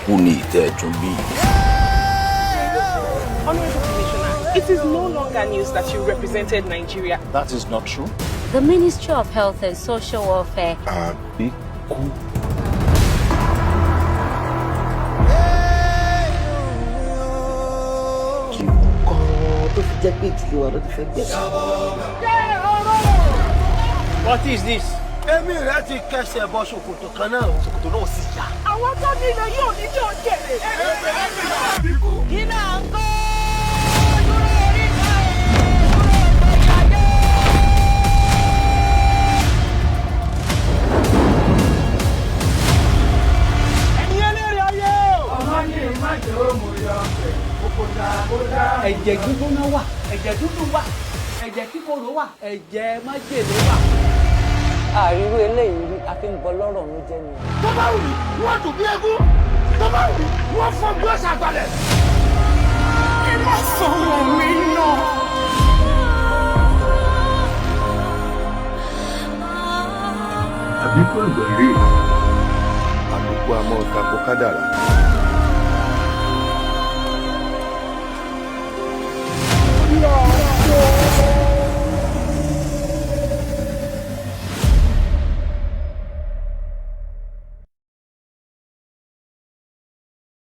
Àbíkú ni ìtẹ́ ẹ̀tún bí. Honorable Commissioner, it is no longer news that you represented Nigeria. That is not true. The Ministry of Health and Social Welfare. Àbíkú. Kí gan-an tó fi jẹ́ pé ìdílé wa ló ti fẹ́ gbẹ̀sán? What is this? Èmi rẹ ti kẹsẹ̀ bọ ṣòkòtò kan náà, ṣòkòtò náà sì yá. Àwọn tó nílẹ̀ yóò ní jọ jèrè. Iná ń kó dúró orí kan dúró gbẹ̀yàgé. Ẹ̀yin eléré ayé o. Ọmọ ní ìmájẹ́ òmùyọ̀ ọ̀fẹ́ òkòtà kódà. Ẹ̀jẹ̀ gbígbóná wà, ẹ̀jẹ̀ dúdú wà, ẹ̀jẹ̀ kíkorò wà, ẹ̀jẹ̀ májèlé wà. Àríwú eléyìí rí, a fi ń bọ lọ́rọ̀ ló jẹ́ ni. Tó bá wù mí, wọ́n dùn bí egún. Tó bá wù mí, wọ́n fọ́ bí ọ̀sà àgbàlẹ̀. Ẹ má sọ̀rọ̀ mi náà. Àbíkú àgbẹ̀rẹ̀, àbíkú àmọ́ tako kádàrá.